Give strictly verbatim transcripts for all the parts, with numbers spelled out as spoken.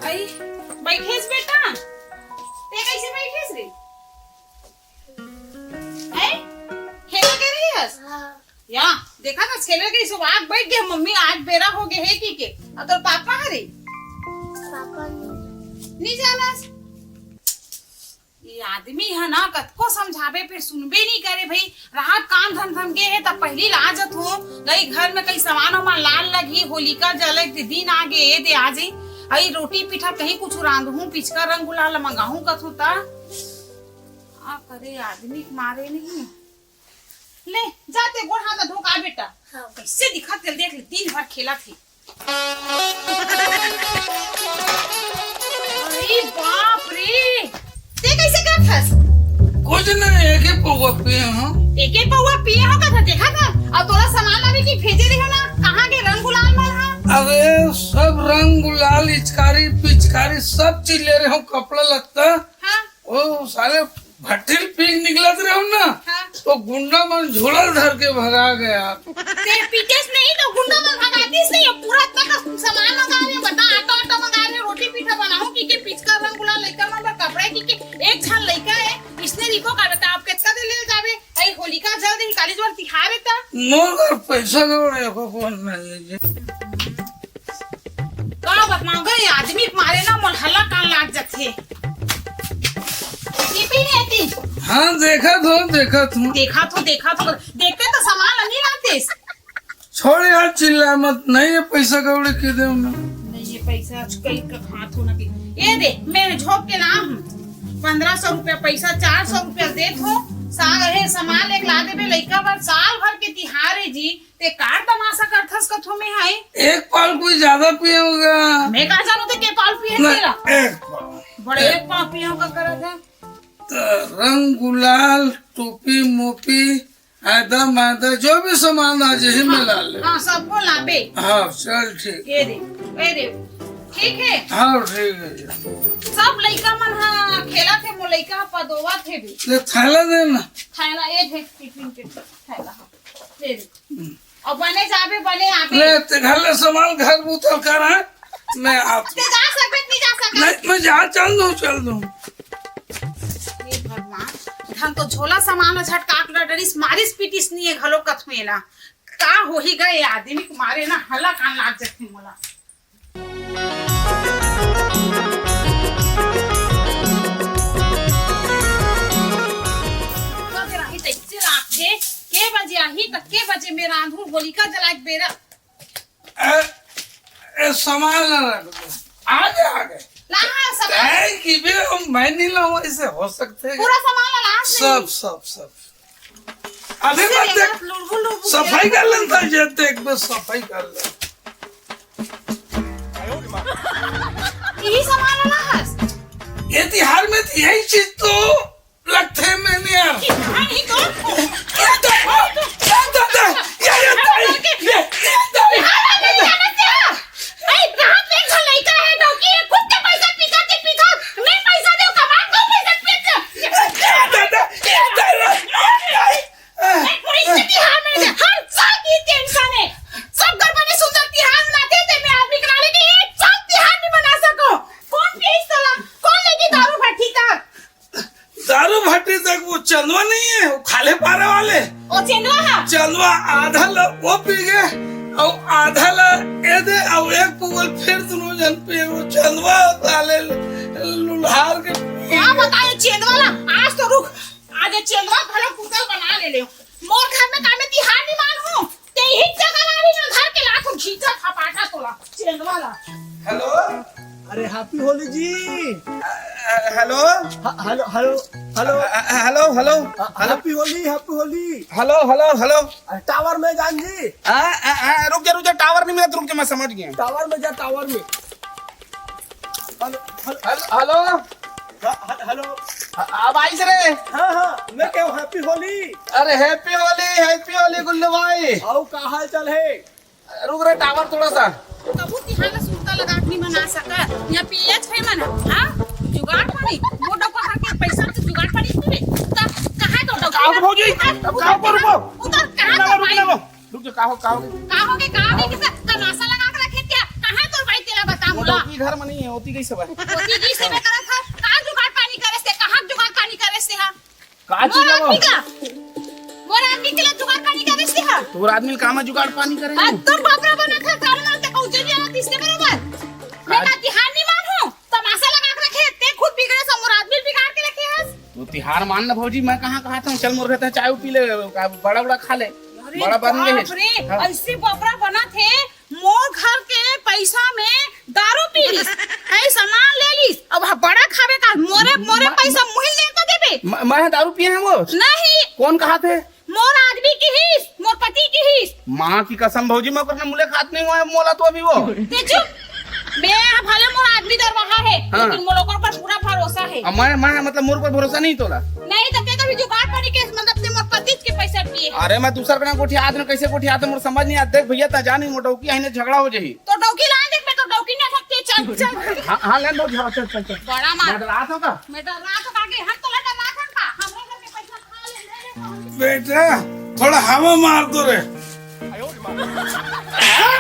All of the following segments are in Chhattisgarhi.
आई, बैठेस बेटा, ते कैसे बैठेस रे? हैं? खेले के रही हस? हाँ। या, देखा था, खेले के सो आग बैठ गए, मम्मी आज बेरा हो गए है की के। अब तोर पापा हरे? पापा नहीं। नहीं जाना। ये आदमी है ना, कतको समझाबे, फिर सुनबे नहीं करे भाई। राहत काम धंधा गे हे, तब पहली ला जत हो, गई घर में कई सामान वामान लाल लगी, होलिका जले के दिन आ गे, ये दे आ जाई। अई रोटी पीठा कहीं कुछ रांधहूं, पिचका रंग गुलाल मंगाहूं कथू ता। आ करे आदमी के मारे नहीं। ले, जा ते गोड़ हाथ धो के आ बेटा। हाँ। कैसे दिखत हे, देख ले, दिन भर खेलत हे। अरे बाप रे, ते कैसे करत हस? कुछ नहीं, एक ही पौवा पिए हंव। एक ही पौवा पिए हंव कथा देखा था? अउ तोला सामान लावे की भेजे रहे हो ना, कहाँ के रंग गुलाल मन हा? अरे सब रंग गुलाल, इचकारी, पिचकारी, सब चीज ले रहे हंव, कपड़ा लत्ता। हाँ। ओ साले भट्ठिल पी के निकलत रहे हो ना, हाँ। तो गुंडा मन झोला धर के भगा गया। ते पीतेस नहीं तो गुंडा मन भगातीस नहीं, अब पूरा इतना का सामान मंगा रहे, बता, आटा वाटा मंगा रहे, रोटी पीठा बनाऊं की के, पिचका रंग गुलाल लइका मन बर कपड़ा की के, एक झन लइका है, इसने रिको का बता, आप कितना दे ले जावे? अरे होलिका जल दिन काली जोर तिहार है ता। मोर घर पैसा कौड़ी एको कोन नहीं है जी। का बतावं गे, आदमी के मारे ना मोर हल्ला कान लाग जाथे। टीवी नहीं आती। हाँ, देखत हंव, देखत हंव। देखत हंव, देखत हंव। देखते तो सामान नहीं लातेस। छोड़ यार, चिल्ला मत, नहीं है पैसा कौड़ी के दे ना। नहीं है पैसा, आज कई का हाथ होना के। ये दे, मैं झोंक के ला हूँ। पन्द्रह सौ रुपया पैसा, चार सौ रुपया देत हंव। साग है, सामान लेके ला देबे, लइका बर साल भर के तिहार है जी। ते का तमाशा करथस कथो में हाय? एक पाव कोई ज्यादा पिए होगा। मैं का जानूं ते के पाव पिए ना, तेरा? एक पाव। बड़े एक पाव पिए होगा करत है। तो रंग गुलाल, टोपी मोपी, आयदा मायदा, जो भी सामान आ जाए, में ला ले। हाँ, सबको लाबे। हाँ, चल ठीक। ये दे, ये दे। ठीक है? हाँ, ठीक है। सब लइका मन हा खेलत हे, मोर लइका हा पदोवत हे भी। ले थैला दे ना। थैला, ये दे, टिफिन के थैला। दे दे। हम्म। अउ बने जाबे, बने आबे। ले, ते घर ले सामान, घर बुता कर, हाँ? मैं आत हंव। ते जा सकबे, नहीं जा सकबे? नहीं, मैं जा, चल दूं, चल दूं। हे भगवान, धन तो झोला सामान ला झटका के डरिस, मारिस पीटिस नहीं है घलो कथू एला। का होही गा ये आदमी के मारे ना, हल्ला कान लाग जाथे मोला। कब राही तैसे रात के, के बजे आही, त के बजे में रांधू होलिका जलाए के बेरा। ए, ए, सामान ला रख दे। आ गए, आ गए। ला, हाँ, सामान। काहे कि बे, हम, मैं नहीं लाऊं, ऐसे हो सकते हैं। पूरा सामान ला, लाश नहीं। सब, सब, सब। अभी इससे मत देख, लुड़बुड़, लुड़बुड़ सफाई खेलत कर लेता है, ये देख, बस सफाई कर ले। यही सामान ला, लाश। ये तिहार में तो यही चीज तो लगथे में नहीं यार। ये तो, ये तो, ये तो, ये, ये, ये, ये, ये, ये, दारू भट्टी तक वो चंदवा नहीं है, वो खाले पारे वाले। ओ चंदवा हा? चंदवा आधा ला वो पी गे, अउ आधा ला ए दे, अउ एक पुगल फिर दोनों जन पी। वो चंदवा साले लुल्हार के पी का गे। बताए चंदवा ला? आज तो रुक, आज चंदवा भला कुतल बना ले ले। मोर घर में का मैं तिहार नहीं मानहूं। ते ही जगह ला भी मैं घर के लात हूं, खींचा खपाटा तोला, चेंदवा ला। हेलो। अरे, हैप्पी होली जी। अ, अ, हेलो। ह-, हेलो, हेलो, हेलो। अ, अ, हेलो, हेलो। अ, hello. Happy Holi, happy Holi. Hello, hello, hello. अ, टावर में जान जी। अ, अ, अ, रुक जा, रुक जा, टावर नहीं मिला, रुक जा, मैं समझ गया। टावर में जा, टावर में। Hello, hello. Hello, hello. ह-, ह-, हेलो। अ-, अब आइस रे। हाँ, हाँ, मैं कहूँ, हैप्पी होली। अरे, हैप्पी होली, हैप्पी होली, गुल्लू भाई। अउ का हाल चाल है? रुक रे, टावर थोड़ा सा। कबू तिहार ला सुरता लगा के नहीं मना सका। यहाँ पियत है मन, हाँ? जुगाड़ पानी, वो डब्बा हर के पैसा से जुगाड़ पानी पीबे। त कहाँ तो डब्बा? का हो भौजी? हाँ? का हो करबो? उधर कहाँ ना, तो रुक भाई? ना, रुक जा, का हो, का हो? का हो के, का हो के, किसे तमाशा लगा के रखे? कहाँ तोर बाई तेला बता वो मोला। डौकी घर में नहीं है, ओती कैसे बा? ओती कैसे बा करत हा? का जुगाड़ पानी करे से, कहाँ जुगाड़ पानी करे से हा? का मोर चीज लगो? आदमी का? मोर आदमी के ला जुगाड़ पानी करे से हा? तोर आदमी का में जुगाड़ पानी करे? अब तो बापरा बना था, काल मार ते कहू जे जे तीसरे बरोबर। मैं का तिहार नहीं मान हूँ, तमाशा लगा के रखे, ते खुद बिगड़े से मोर आदमी बिगाड़ के रखे हस। तू तिहार मान ना भौजी, मैं कहाँ कहा था, चल मोर घर ते चाय पी ले, का बड़ा बड़ा खा ले। अरे बड़ा बन गए। बाप रे, हाँ। ऐसे बपरा बना थे, मोर घर के पैसा में दारू पी लीस, कई सामान ले लीस, अब हा बड़ा खावे का, मोरे, मोरे म-, पैसा मुहिल दे तो देबे। म-, मैं दारू पिए हैं वो? नहीं। कौन कहा थे? मोर आदमी की हीस, मोर पति की हीस। माँ की कसम भौजी, मैं ओकर मुलाकात नहीं हुआ है, मोला तो अभी वो। ते चुप। मैं भले मोर आदमी दरवाहा है, हाँ। लेकिन मोला ओकर पर पूरा भरोसा है। अब मैं, मैं मतलब मोर पर भरोसा नहीं तोला। नहीं तो ते कभी जुगाड़ पड़ी के मतलब ते मोर पति के पैसा पिए। अरे मैं दूसर कना गोठियात न, कैसे गोठियात मोर समझ नहीं आता। देख भैया, ता जानी मोर डौकी आईने झगड़ा हो जाही। तो डौकी लान देख, मैं तो डौकी नहीं सकती, चल, चल। हाँ, हाँ, ले लो, जाओ, चल, चल, चल। बड़ा मार। मैं डरात हूँ का? मैं डरात हूँ का? हम तो डरात हूँ का? हमरे घर के पैसा खा ले, ले, ले, ले। बेटा, थोड़ा हवा मार दो रे।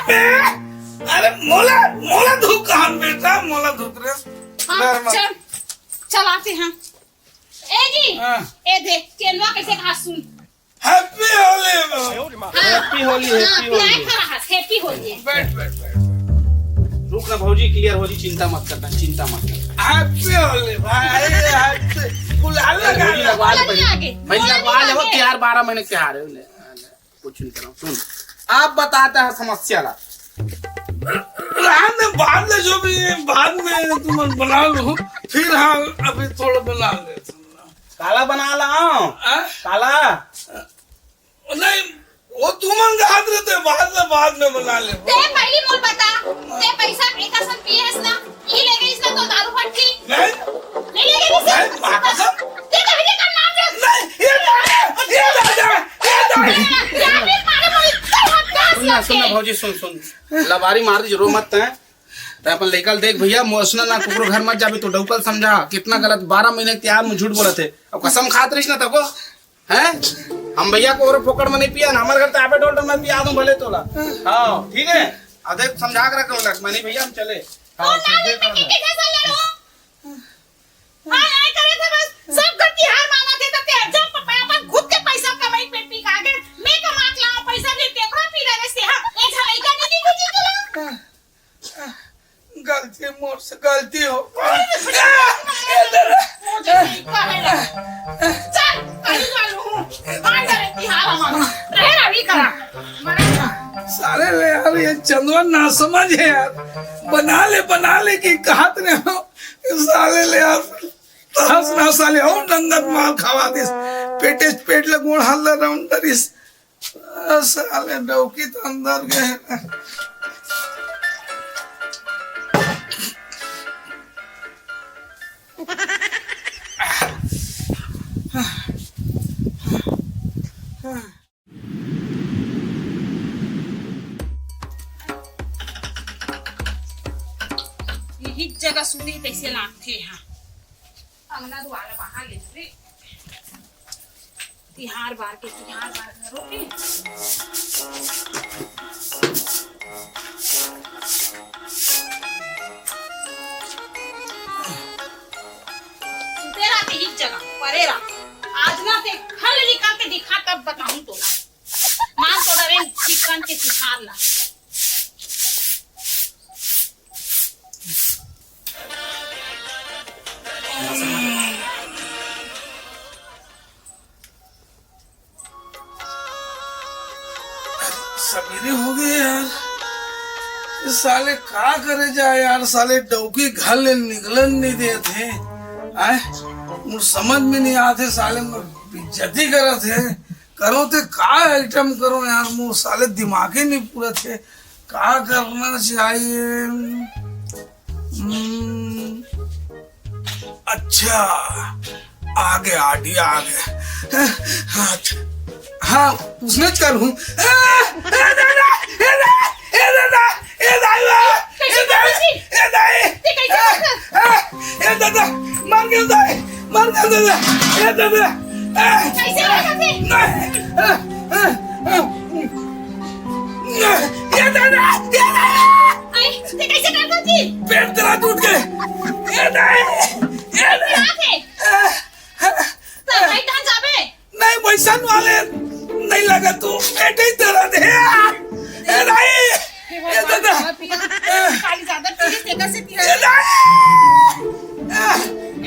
अरे, अरे, मोला, मोला धुक कहाँ बेटा, मोला धुक रे। हाँ, डर मत। चल, चल आते हैं। ए जी, हाँ। ए देख, चेलवा कैसे कहा सुन। Happy Holi, बाबा। हाँ, Happy Holi, हाँ, Happy Holi। पिराए खा रहा है, Happy Holi। बैठ, बैठ, बैठ। रुक ना भौजी, clear हो जी, चिंता मत करना, चिंता मत करना। Happy Holi, भाई, happy। गुलाल अरे लगा भौजी, लो। लगवा ले बोला नहीं पहले। आगे। पहले बोला लगवा नहीं ले, वो आगे। त्योहार, बारह महीने के त्योहार है, ले, ले, कुछ नहीं करो। सुन, आप बताता है समस्या ला। रहने बाद में जो भी, बाद में तुम बना लो, फिर हाँ, अभी थोड़ा बना ले। काला बना ला, हाँ? काला। नहीं, वो तुमन के हाथ रहते, बाद में, बाद में बना ले। ते पहली मोर बता, ते पैसा एकर संग पिए हस ना, ई ले गईस ना तो दारू भट्टी। नहीं। नहीं ले गईस? नहीं, माँ कसम। ते कभी नहीं करना आप। नहीं, ये दादा, ये दादा, ये दादा। या फिर मारे मोर इतना हक सुन ना, सुन ना, भौजी, सुन, सुन। लबारी मार दी, रो मत तैं। तैं अपन लइका ल देख भैया, emotional ना कुकरो घर मत जाबे, तो डौकल समझा, कितना गलत, बारह महीने के तिहार में झूठ बोलत हे। अब कसम खात रहिस ना तको, हैं? हम भैया को और फोकट में नहीं पिया ना, हमारे घर तो आपे डोल में पिया दूं भले तोला। हाँ, ठीक है? अब देख समझा के रख ओला, मैं नहीं भैया हम चले। हाँ, और ना चल, देख लेके के कैसे ले लो? हाँ, ये करे थे बस, सब कर तिहार माना थे तो ते जब पापा खुद के पैसा कमाई पे पी खा के, मैं कमा के लाऊं पैसा दे ते खा पी रहे से हम, एक लइका नहीं दिखी थी तुला। गलती मोर से गलती हो। मुझे नहीं कहेला। चल, कहीं वालू हूँ। आ जा रे, बिहार हमारा। रहे रवि करा। साले ले यार, ये चंदवा ना समझ है यार। बना ले, बना ले कि कहत रहे हो। साले ले यार, तहस ना साले, हो नंगत माल खवा दिस। पेटे पेट ले गोड़ हाल राउंड करिस। आ, साले डौकी तो अंदर गए। यही जगह सुनी तैसे लागथे हा। अंगना दुआरा बाहर ले रे। तिहार बार के, तिहार बार घरो के। सुते रहा ते एक जगह, परे रहा। आज ना ते घर ले निकाल के दिखा, तब बताऊं तोला। मार तो डरे चिकन के तिहार ला। सवेरे हो गए यार, ये साले का करे जाए यार, साले डौकी घर ले निकलन नहीं देत हे। आय, मोर समझ में नहीं आत हे, साले मोर बेइज्जती करत हे। करो ते का आइटम करो यार, मोर साले दिमागे नहीं पूरत हे, का करना चाहिए? हम्म, अच्छा, आ गया आइडिया, आ गया। हाँ, अच्छा। हाँ, उसने कर हूँ। ए, ए दादा, ए दादा, ए दादा, ए दादा, ए दाई, कैसे ए दाई, कैसे? ए दाई, ए, ए, ए दादा, मर गया दाई, मर गया दादा, ए दादा, ए, कैसे? नहीं, ए, ए, ए, ए, ए दादा, ए दादा। अरे, ते पेट दर्द उठ गए। ए नहीं, ए नहीं। का थे? तो भाई कहाँ जाबे? नहीं, वैसन वाले नहीं लगा तू, पेट ही दर्द है। ए नहीं, हे ए दादा। भगवान, पिया, काली ज्यादा पीली तेकर से पिया। ए नहीं।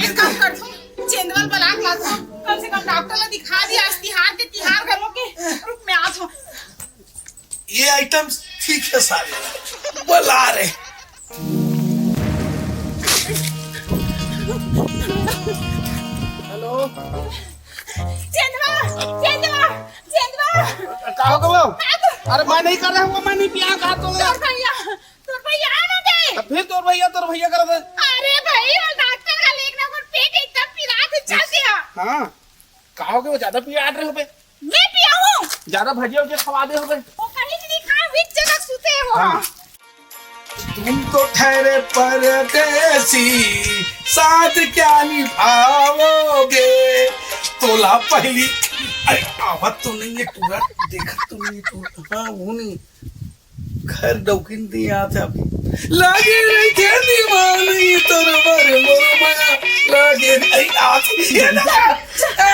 एक काम कर तू, चंदवा ल बलाक ला तू, कम से कम डॉक्टर ला दिखा दिया, आज तिहार के, तिहार घलो के। रुक, मैं आ जाऊँ। ये आइटम ठीक है सारे, बुला रहे। हेलो। चंदवा, चंदवा, चंदवा। का हो गयो? अरे मैं नहीं कर रहा हूँ, मैं नहीं पिया कहा तो। तोर भैया, तोर भैया आ ना दे। तब फिर तोर भैया, तोर भैया कर दे। अरे भाई, वो डॉक्टर का लेके ना, वो पेट एकदम पिरात है, चल दिया। हाँ, का हो गयो, ज्यादा पिया रहे हो बे? मैं पियाऊं? ज्यादा भजिया उजिया खवा दे हो गए। वो कहीं नहीं खा, विच जगह सुते हो। हाँ। तुम तो ठहरे परदेसी, साथ क्या निभाओगे? तोला पहली, अरे आवत तो नहीं है पूरा, देखत तो नहीं है पूरा। हाँ, वो नहीं। घर डौकिन दी आत है अभी। लागे रहिथे दीवानी तोर बर मोर माया। लागे नहीं आत है। ए दादा। ए, ए,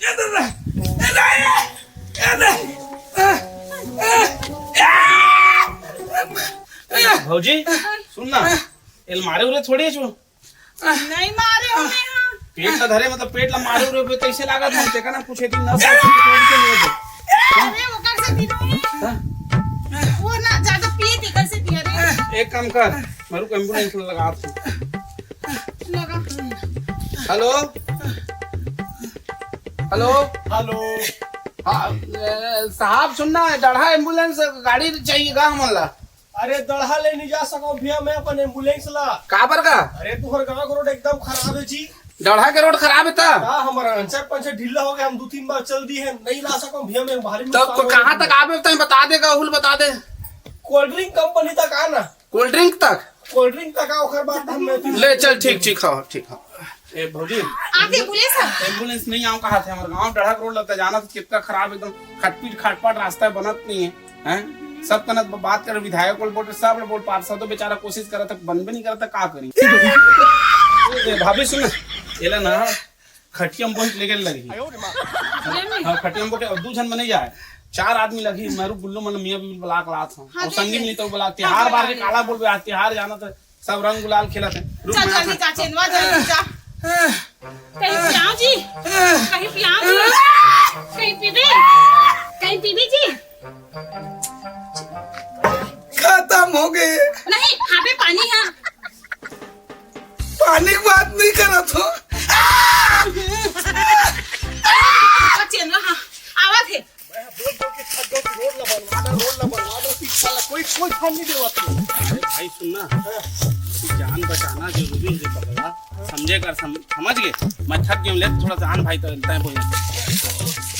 ए दादा। ए दादा। ए दादा। ए, ए, ए, ए, ए। भौजी, सुन ना, एल मारे उरे थोड़ी छु। नहीं मारे हो मैं, हाँ। पेट ला धरे, मतलब पेट ला मारे उरे पे कैसे लागत है? तेका ना पूछे दिन ना। अरे वो कर से दिनो है। हाँ? वो ना ज्यादा पिए थी, कर से दिया रे। एक काम कर, मारू को एम्बुलेंस लगा तू। लगा। हेलो। हेलो। हेलो। हाँ, ए, साहब सुनना है, डढ़ा एम्बुलेंस गाड़ी चाहिए गा हमन ला। अरे दड़हा ले नहीं जा सको भैया, मैं अपन एम्बुलेंस ला। काबर का? अरे तुहर गांव के रोड एकदम खराब है जी। डढ़ा के रोड खराब है ता? का हमारा अंचर पंचर ढीला हो गया, हम दो तीन बार चल दी है, नहीं ला सको भैया, मैं भारी तो नुकसान हो कहाँ गया। तक आबे तैं बता दे, गाहुल बता दे। कोल्ड ड्रिंक कंपनी तक आना। कोल्ड ड्रिंक तक? कोल्ड ड्रिंक तक आओ, ओकर बाद हम मैं ले चल, ठीक, ठीक, हाँ, ठीक, हाँ। ए भौजी, आप एम्बुलेंस है? एम्बुलेंस नहीं आओ कहा थे, हमारे गांव डढ़ा के रोड लगता है, जाना तो कितना खराब, एकदम खटपीट खाटपाट रास्ता है, बनत नहीं है। हैं? सब कनक ब-, बात कर, विधायक बोल, बोल, सब बोल, पार्षद तो बेचारा कोशिश करत है, बनबे नहीं करता, का करी? ए, भाभी सुन, एला ना खटिया में बहुत लेके लगी। हाँ, खटिया में बहुत, दू झन में नहीं जाए, चार आदमी लगी, मारू गुल्लू मन मियाँ बीबी बुला के लात हूँ। हाँ, और संगी मिली तो बुला, तिहार बार के काला बोलबे, आज तिहार जाना तो सब रंग गुलाल खेलत है। रुक, चल, मैं जल्दी आता जा, चेंदवा, जल्दी जा। कहीं पियाओ जी, कहीं पियाओ जी, कहीं पीबे, कहीं पीबे जी। खत्म हो गए। नहीं, हाँ पे पानी है। पानी की बात नहीं करा तो। चेंदवा, हाँ, आवा थे। मैं बोल बोल के थक गया कि रोड ला बनवा दे, रोड ला बनवा दे, कि साला कोई, कोई ध्यान नहीं देवा तू। अरे भाई सुन ना, कि जान बचाना जरूरी है पगला, समझे कर, सम-, समझ गए? मैं थक गया ले, थोड़ा जान भाई तो तय बोल।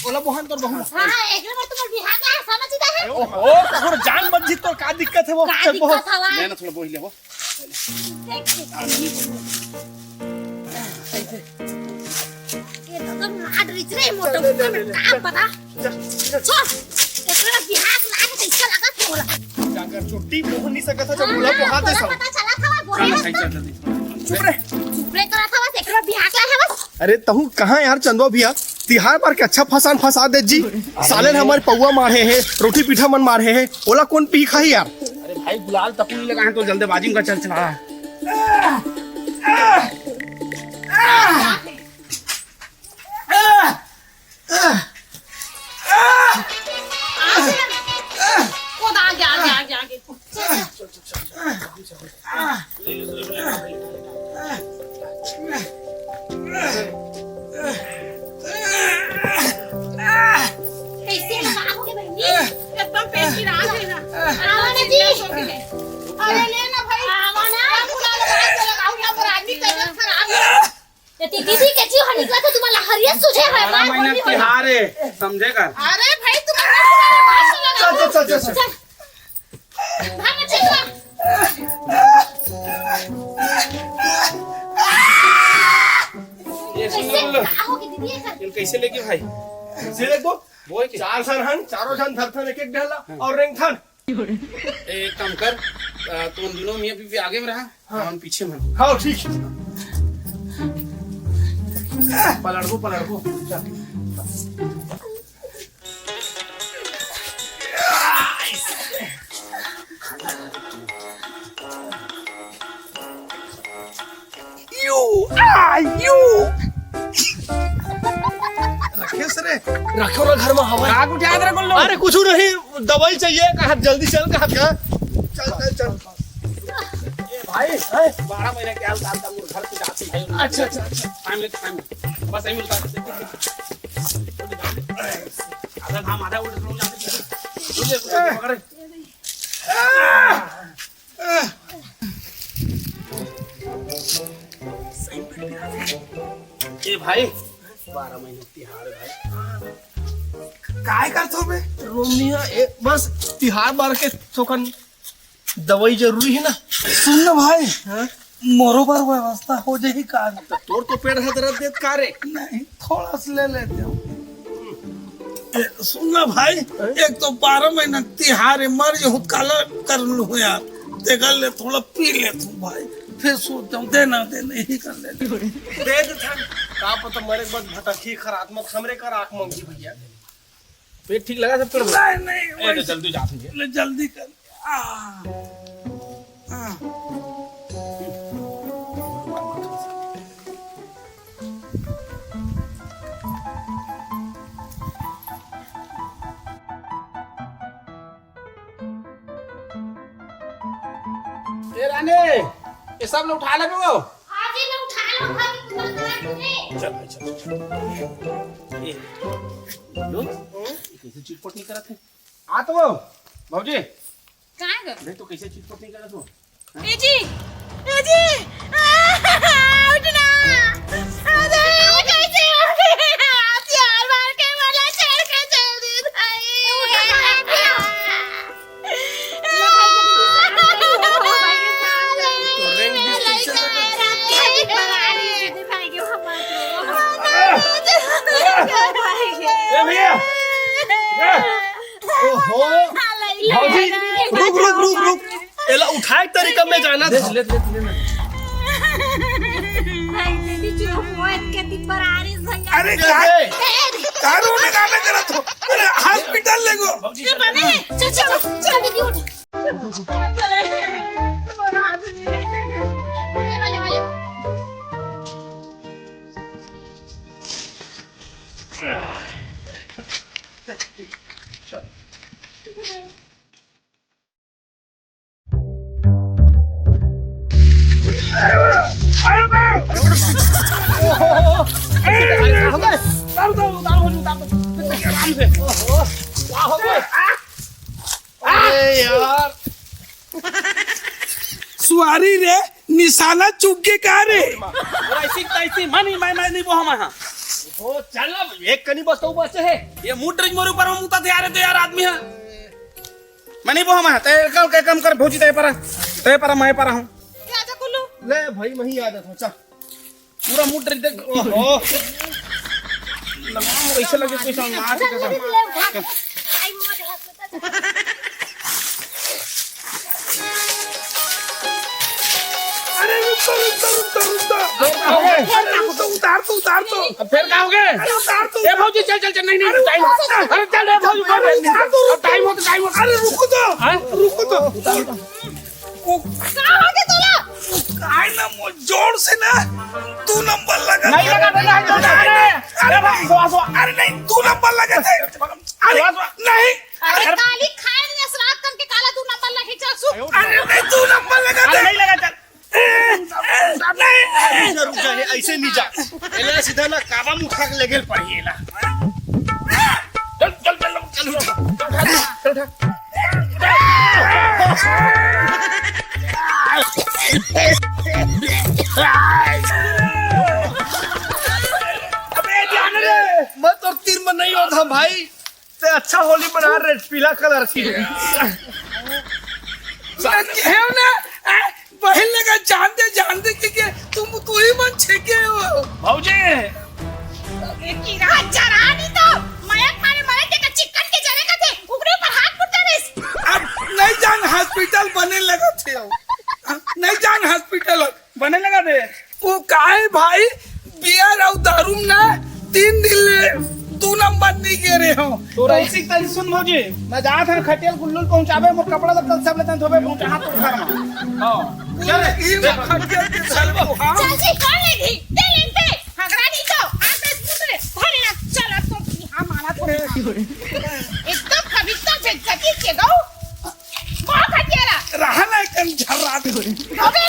ओला बोहन तोर बहू। हाँ, हाँ, एक नंबर तुम्हारे बिहार का है, समझ गया है? ओहो, तोर जान बच जी, तोर का दिक्कत है वो? का चल बहुत दिक्कत हवा है? ले ना थोड़ा बोही ले वो। देख, देख, देख। ये तो तुम लाड रिच रे, मोटो ले, ले, ले, ले, काम बता। चल, चल। छोड़, एकरा बिहार ला के कैसे लगा थोड़ा। जाकर छुट्टी मोह नहीं सकता था, जब हाँ, बोला तो हाँ, हाथ दे तोला सब। पता चला था, वो चल, बोले सही, तो। चल, जल्दी। चुप रहे। चुप रहे करा था, बस एकरा बिहार ला है बस। अरे तहू कहाँ यार चंदवा भैया, तिहार बार के अच्छा फसान फंसा दे जी। साले ने हमारे पौवा मारे है, रोटी पीठा मन मारे है, ओला कौन पी खाही यार? अरे भाई गुलाल तक नहीं लगा है तो जल्दबाजी में चल चला। कोदा आगे, आगे, आगे, आगे। कैसे लगा हो गए बहनी? एकदम पेट की रात है ना। आवा ना जी। अरे ले ना भाई। आवा ना। गुलाल बाहर से लगाओ, यहाँ पर आदमी तबीयत खराब है। ये दीदी के जीव हर निकला था, तुम्हारा हरिया सुझे है, सारा मार महीना बोली हो। तिहार है, समझे कर। अरे भाई, तुम्हारा गुलाल बाहर से लगाओ। चल, चल, चल, चल, चल। चल। भाग, चल, चल। ये सुन कैसे बोलो। क्या होगी दीदी, ये कर? ये कैसे लेके भाई? कैसे लेके? वो है क्या? चार झन हन, चारों झन धरथन एक एक ढेला हाँ। और रेंगथन। ए, एक काम कर, अ, तुम दोनों मियाँ बीवी आगे में रहा, हाँ। हम पीछे में। हाँ, ठीक है। पलटबो, पलटबो। यू आ यू। रखे से रे। रखे वाला घर में हवा। आग उठा दे रे कुल्लू। अरे कुछ नहीं, दवाई चाहिए, कहा जल्दी चल, कहा क्या? चल, चल, चल। ए भाई, हैं? बारह महीने के आलू डालता हूँ, घर पे जाते हैं। अच्छा, अच्छा, अच्छा। टाइम ले, टाइम ले। बस यही मिलता है। आधा घाम, आधा उल्टे लोग जाते हैं। बुझे, बुझे, पकड़े। ए भाई, बारह महीने तिहार है भाई। काय करथो बे? रोमनिया, ए, बस तिहार बार के थोकन दवाई जरूरी है ना। सुन ना भाई, हाँ? मोरो बर व्यवस्था हो जाही का? तो तोर तो पेट ह दर्द देत का रे? नहीं, थोड़ा सा ले लेते हो। ए, सुन ना भाई, एक तो बारह महीना तिहार है, मर जाहूँ, काला कर लूँ यार। तेकर ले थोड़ा पी लेथों भाई, फिर सोचथों, देना, देना, यही कर लेथों। दे दे थन। का पता मरे के बाद भटकही खरात मत हमरे कर आँख मंगी भैया। पेट ठीक लगा सब तोर? नहीं, नहीं, ए, तो वैसे जल्दी जात हूँ। ले, जल्दी कर। आ, आ। ए रानी, ये सब लोग उठा लेबे वो? हाँ जी, मैं उठा लूँ, घर के कुकर काट दूँगी। चल भाई, चल, चल। ए, लो, ये कैसे चिटपट नहीं करत है? आ तो वो, भौजी। कहाँ है? नहीं तो कैसे चिटपट नहीं करत हो? ए जी, ए जी, आ, उठना। अरे, कैसे उठे? हथियार मार के बोला, छेड़ के चल दी भाई। ए भैया, ए। ओहो, भौजी, रुक, रुक, रुक, रुक। एला उठाए के तरीका में जाना था। ले, ले, ले, ले। अरे, ए, का, ए। का रोने गाना करत हो? अरे, हॉस्पिटल ले गो। भौजी, ये चल। बने, चल, चल, चल, दीदी, उठ। अरे यार, सुआरी रे, निशाना चूक गे का रे? अरे ऐसी तैसी मनी मैं, मैं नहीं बोहा मैं। ओ चल, अब एक कनी बस तो बचे है। ये मुंह ड्रिंक मोर ऊपर में मुता दे, अरे तो यार आदमी है। मैं नहीं बोहा मैं। तय कल के काम कर भौजी, तय परा, तय परा, मैं परा हूँ। क्या जा कुल्लू? ले भाई, मैं ही आ जाता हूँ, चल। पूरा मुंह ड्रिंक देख, ओहो। लगाम कैसे लगे, कोई समझ में आ सके, समझ में। अरे रुक तो, रुक तो, रुक तो, रुक तो। अरे रुक तो, उतार तो, उतार तो। अब फिर का हो गए? अरे उतार तो। ए भौजी, चल, चल, चल, नहीं, नहीं, अरे टाइम। उतार तो। अरे चल, ए भौजी, अरे उतार तो, अब टाइम हो तो, टाइम हो। अरे रुको तो, हाँ? रुको तो। ओ, का हो गया तोला? काय ना, मो जोर से ना, दू नंबर लगा नहीं दे। लगा, नहीं लगा, नहीं लगा। अरे, अरे, अरे, अरे, अरे, नहीं, दू नंबर लगा दे। अरे, नहीं। अरे, अरे। काली खाए ने असरात कन के काला दू नंबर लगे, चल सु। अरे, नहीं, दू नंबर लगा अरे, दे। नहीं लगा, चल। ए, ए, नहीं। रुक जा, रुक जा, ये ऐसे नहीं जा। एला सीधा ना काबा में उठा के ले गेल पड़ी एला। चल, चल, चल, चल, उठा, चल, उठा, चल, उठा। अबे, ध्यान रे। मैं तो तीर में नहीं होता भाई। ते अच्छा होली मना रे, पीला कलर की। ना केहेव ना, आ, बहिन लगा जान दे, जान दे के, के तुम तू ही मन छेके हो। भौजी। अबे की रात जरा नहीं तो, मया खाने मरे के चिकन के जले का थे, उगरे पर हाथ मुट्टा रेस। अब नहीं जान हाथ हॉस्पिटल बने लगथे। हाँ, नहीं जान हॉस्पिटल। बने लगथे। वो काहे भाई, बियर अउ दारू में ना तीन दिन ले दू नंबर नहीं गे रहे हो। तो रईसी तन सुन भौजी, मैं जात हन खटिया ल गुल्लू ल पहुंचाबे, मोर कपड़ा लत्ता सब लेते धोबे, पहुंचा हाथ तोर घर में। हाँ। चल रे। ई खटिया के धर लो, हाँ। चाची, कौन लेगी? दे लेते। हगरा नहीं तो, आज बस मुंह रे, धरे ना, चल अब तो, हाँ, मारा तो। एकदम पवित्र बेइज्जती के गौ। बहुत हटियारा। रहा ना कन झर्रा दे। अबे,